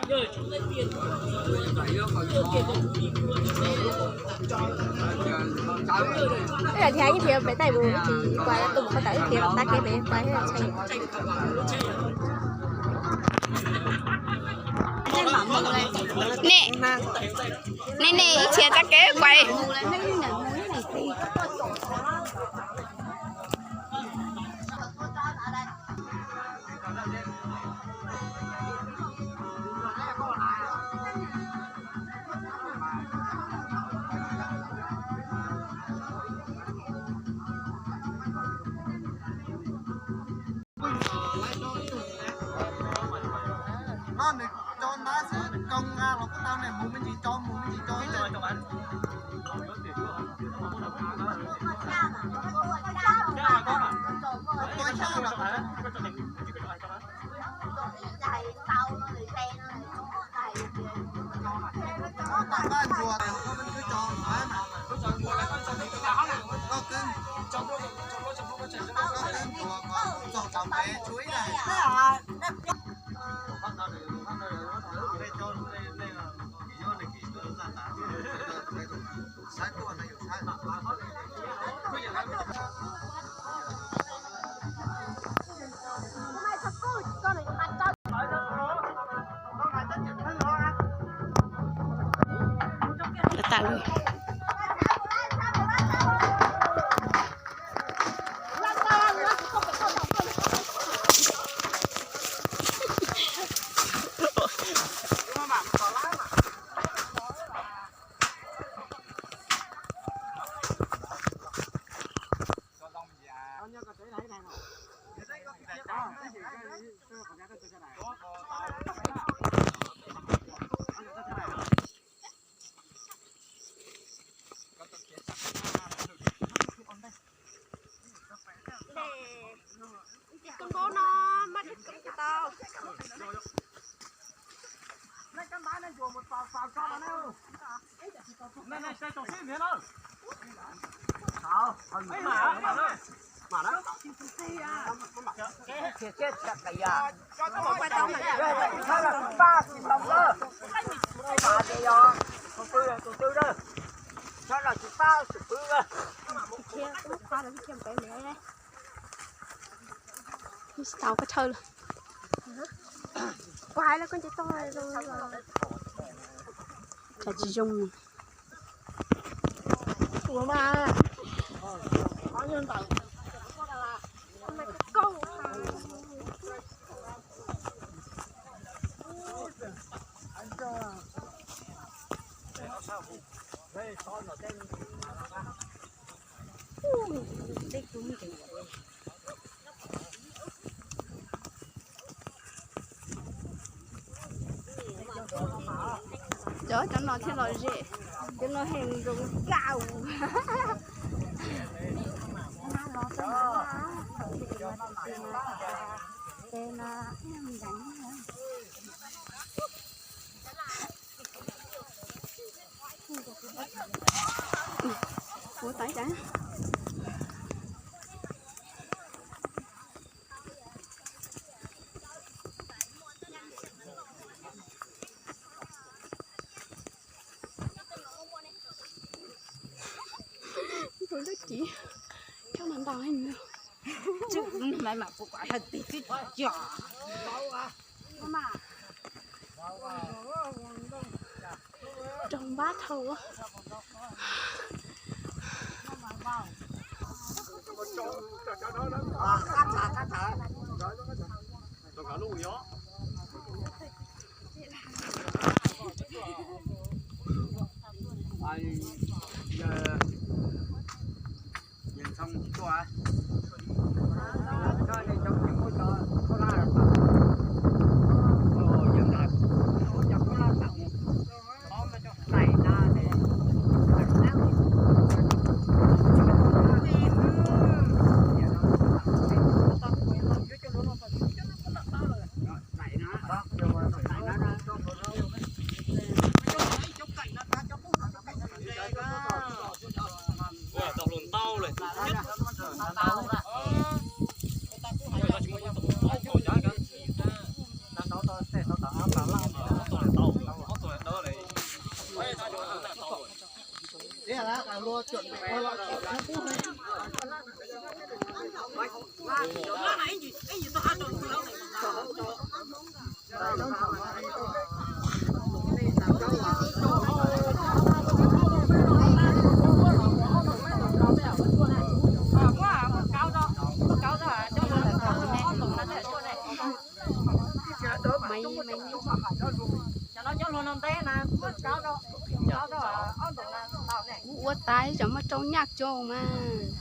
Ib yam thiab ib thiab pem taim mus ib tis kuas tus qhov tawm ib thiab tab kev pem kuas thiab. Nej, nej, nej ib txhia txoj kev kuas. No nws tso ntab xwb, koo los kuj tau, nws mus me ntsis tso, mus me ntsis tso. Con bố nó mất hết công của tao. Tsis tau koj thawj lawm. Kuv hais los koj nce toj zoo los. Cas tsis zoo. Cov, cov no thiaj lom zem, cov no heev zoo nkauj. Ua tau ib tsam. Tus lub txiv, coj no ntau heev. Tsis, maiv mas kuv kom hais tias tsis cog. Raug npab dhau. Kuv ua tas, tsam muaj rau nyaj tso mas.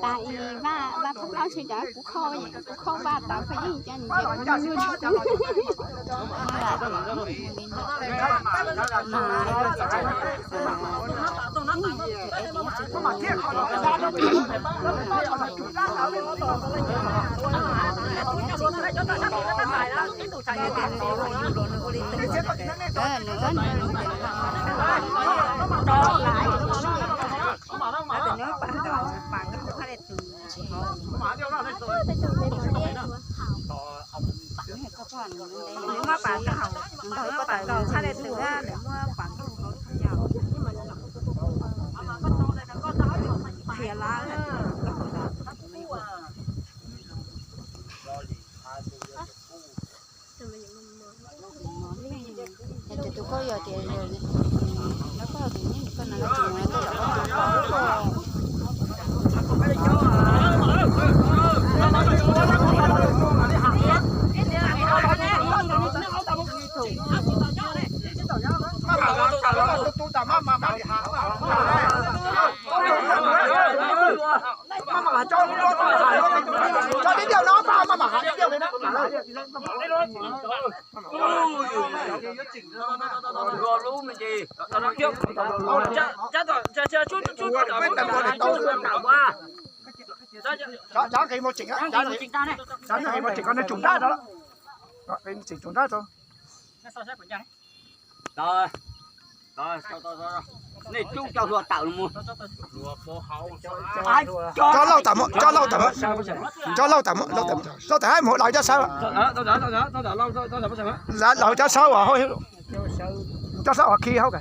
Tas ib vaj, vaj pub koj tsis cas kuv kho, kuv kho vaj tas koj yeej cas nws Ces tus koj yog tias, koj tias koj na, koj tsis mus koj los koj mas koj Cov nqis mus tseem, cov nqis mus tseem kom nws tsum nrab rau, nqis mus tseem tsum nrab rau. Nej coob coj hlua tawm mus. Coj lauj tawm mus, coj lauj tawm mus, coj lauj tawm mus, lauj tawm mus, lauj tawm mus, lawv cov saub, lawv cov saub as, cov saub as khi hauv.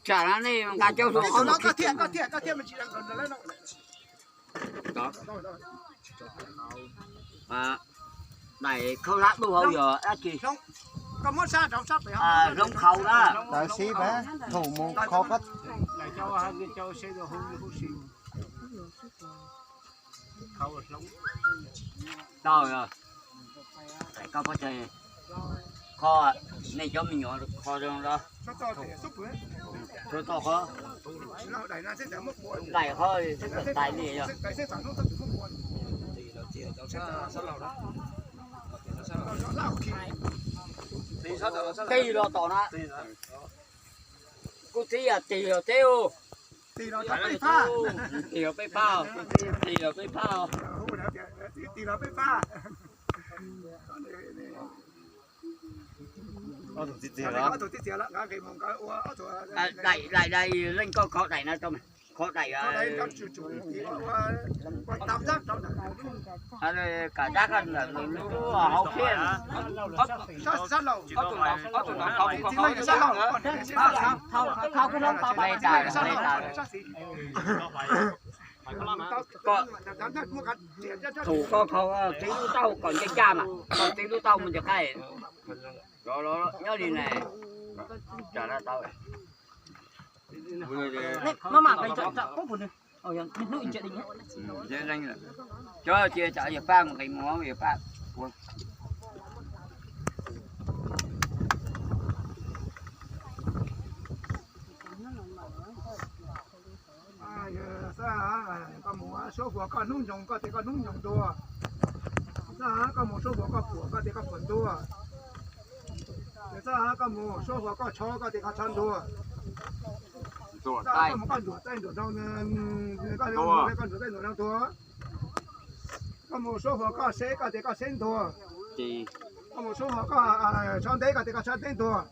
Tsam no nej nqa cov hlua no koj thiaj, koj thiaj, koj thiaj. Daim khaub hlab dub hauv yog dab tsi? Hloov khau na. Lawv sib pab thum mus kho koj. Tau, koj pov tseg, kho, nej cov me nyuam kho zoo los. Tau qhov, daim qhov xwb tais li yog. Tig los tom na. Kuv txiv yog tig los teb u. Tig los peb phab, tig los peb phab. Daim, daim, daim leej koj khov daim no rau mas. Khov daim, kam dab koj lub hauv phiaj. Ob tug no khov khov khov. Thaum koj khov txiv lub taub kom ncaj ncaj mas, koj txiv lub taub mus ncaj qaij. Nyob li ne, cov cia tsam yawg pab mus nqis mus yawg pab. Xab, koj mus suab huas koj hnub nyoog koj tias koj hnub nyoog ntuag. Xab, koj mus suab huas koj puam koj tias koj puam ntuag. Xab, koj mus suab huas koj tsho koj tias koj tsho ntuag. Xab, koj mus koj ntuag txaij ntuag rau, koj mus koj ntuag txaij ntuag rau ntuag. Koj mus suab huas koj seb koj tias koj seb ntuag. Koj mus suab huas koj tsho nteb koj tias koj tsho nteb ntuag.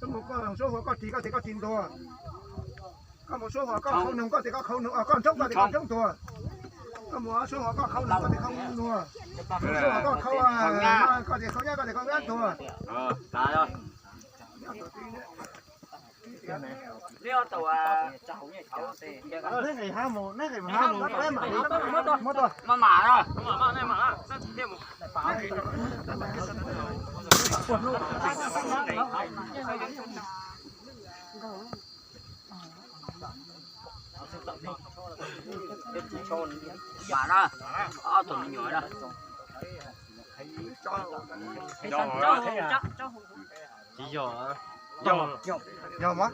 Koj mus suab huas koj ris koj tias koj ris ntuag. Koj mus suab huas koj khau noog koj tias koj khau noog, koj nrhoob koj tias koj nrhoob ntuag. Koj mus suab huas koj khau noog koj tias khau noog ntuag. Suab huas koj khau, koj tias khau nyab koj tias khau nyab ntuag. Tsis yog mas,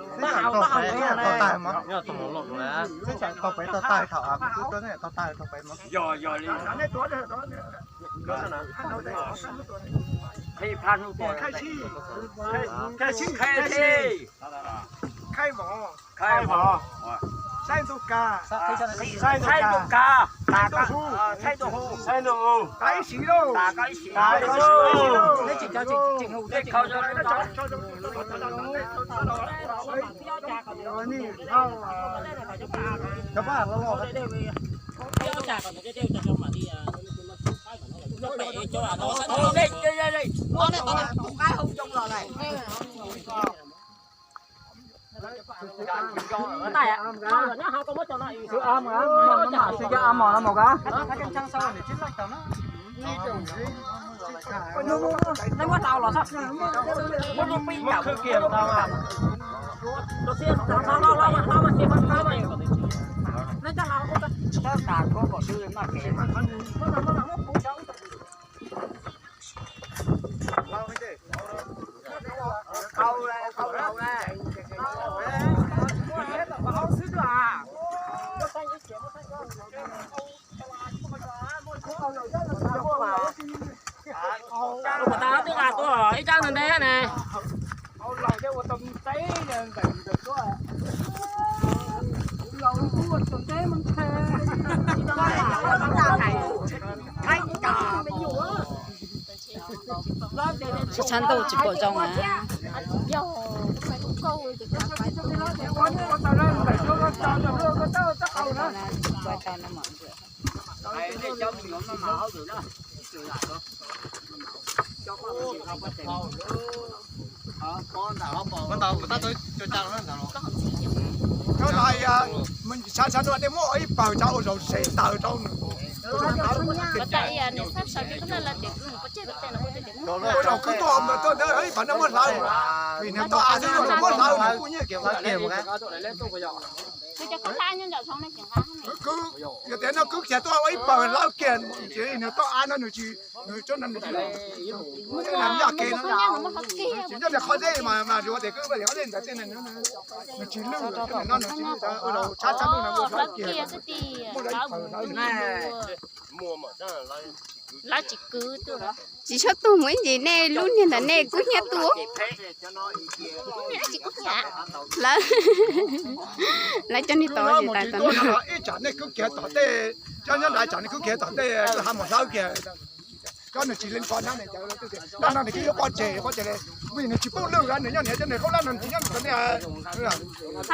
tau pem tau tag thaum kuv tub tau tag tau pem mas. Khaib ntuj hu, saib ntuj hu, tas koj ib sim lauj, tas koj ib sim lauj. Ib rab ntawd ntej ne. Tshab ntau tsis pom zoo na. Sab sab no tej muab ib pawg tsav ua zaus se taws rau nws. Ua zaus kwv tuaj mus tuaj ntawd ib pawg no muab hlawv, vim nws tau av xwb muab hlawv nws. Yog tias no kwv kiag tuaj ua ib pawg hlawv kiag, nws tau av no nws tsis, nws tsob no nws tsis, nws yaj kev no, tsis nyob li qhov deb mas mas yuav tias kwv ua tias qhov deb ntawd tej no nws tsis lwj, no nws tsis lwj, ua zaus tshab tshab no ua hlawv kiag, muab hlawv ib pawg hlawv nws. Lawv tsis kwv tuaj. Tsis txhob tuaj mus ib ntsis, nej lub niag ntawm nej kub hnyiab tuaj. Lawv, lawv cov niag tod tsis tas tod no. Ib tsam nej kub kiag tom tej, cov nyob nrad tsam nej kub kiag tom tej ha mus hlawv kiag. Cov nws tsis leej ko na, no nws twb yuav pov tseg, pov tseg li, vim nws tsis paub lwm, nws nyob niam cov niag khaub hlab no nws tsis nyob nws.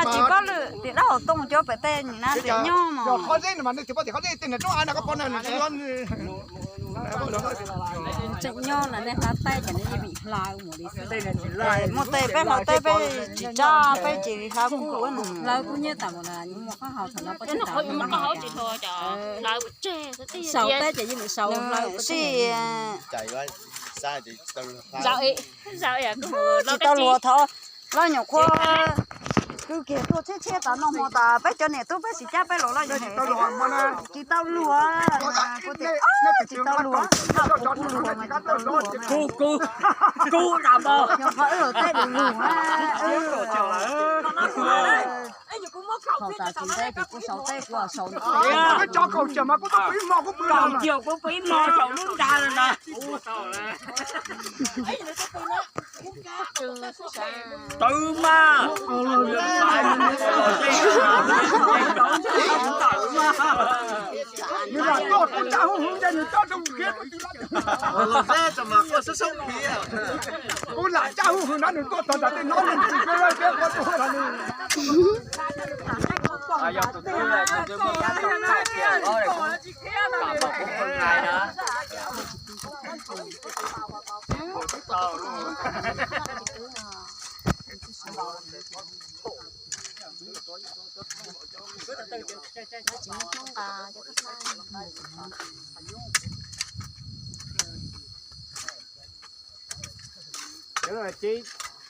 Tsis paub lwm, tim dab hauv tooj cov pem tej nim na, tim nyob mas. Qhov zeb no mas nej tsis paub tias qhov zeb tej niag roob av no koj pom no nws tsis yuav. Tseem nyob na, nej hlawv teb ces nej yeej vim hlawv mus li xwb. Muaj tej peb hlawv teb peb tsis tsab, peb tsis hlawv kub ua nws. Hlawv kub nyob tas mus na, mus qab hau thaum no peb tsis hlawv. Sau teb ces yeej mus sau hlawv xwb. Tsis tau luag thov, lawv nyuam qhuav kwv kiag tuaj tshiab tshiab tas no hmo tas peb cov niam tub peb tsis cab peb los lawm. Tsis tau luag, tsis tau luag, tsis tau luag, tsis tau luag. Kub, kub, kub tas npo. Nyuam qhuav wb luag teb du lug. Thaum tas tsis teb ces kuv sau teb kuv sau. Kaum cia kuv pw ib hmo, kuv pw ib hmo saum lub nra lawm na. Twb mas. Nws lam tuaj kuv cab huv huv ntawd nws tuaj rau khiav. Kuv lam cab huv huv no nws tuaj txog nram tej no nws tsis khiav, khiav tuaj nws.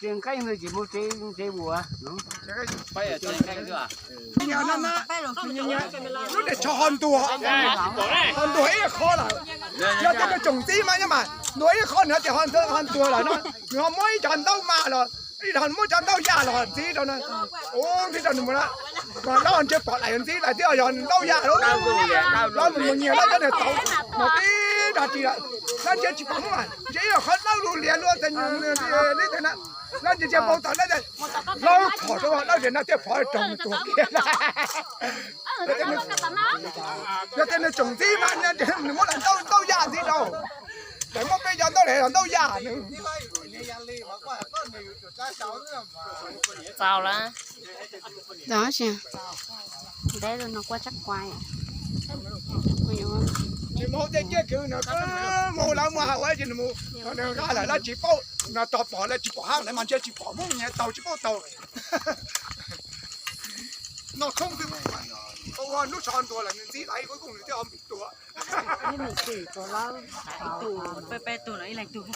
Tsev nqeeb no tsis mus tsev, tsev vuas. Lub niag tsho ho ntuag, ho ntuag ib qho lawm. Yog tias nws tsoom ntxib mas nyob mas ntuag ib qho nws tias ho ntuag lawm no, nws ho muab ib cov ntaub mas los, ib ho muab cov ntaub yaj los ntxiv rau no. Ntxiv rau nws mus na, mas lawv ntshe pom lawm ntxiv lawm thiab yog ntaub yaj lawm. Lawv mus mus nyiag lawv cov niag tauv mas tib dag ris lawm, lawv ntshe tsis pom muaj, ntshe ib qho dawb lug lias luaj li ntawd na. Lawv ntshe ntshe npau taws lawv, lawv phom rau lawv tias no thiaj phom raug nws tuag kiag. Yog tias nws tsoom ntxib mas nws muab lawv ntaub, ntaub yaj ntxiv rau, lawv muab peb cov ntaub, lawv ntaub yaj nws. Txaus lawm. Ntev lawm no kuj tsab kuai. Tsis mus tej kiab kwv no, mus lawv mus hauv ces nws mus, nws nqa lawm lawv tsis paub, no tos pom lawv tsis pom hab lawv mas ntshe tsis pom, muab nyiag taug tsis paub taug. Noj thoob xwb, ua hnub tsho ntuag lawm nws ntxib lawv ib kooj nws thiaj ho npis tuag. Peb, peb tug no ib leeg tug.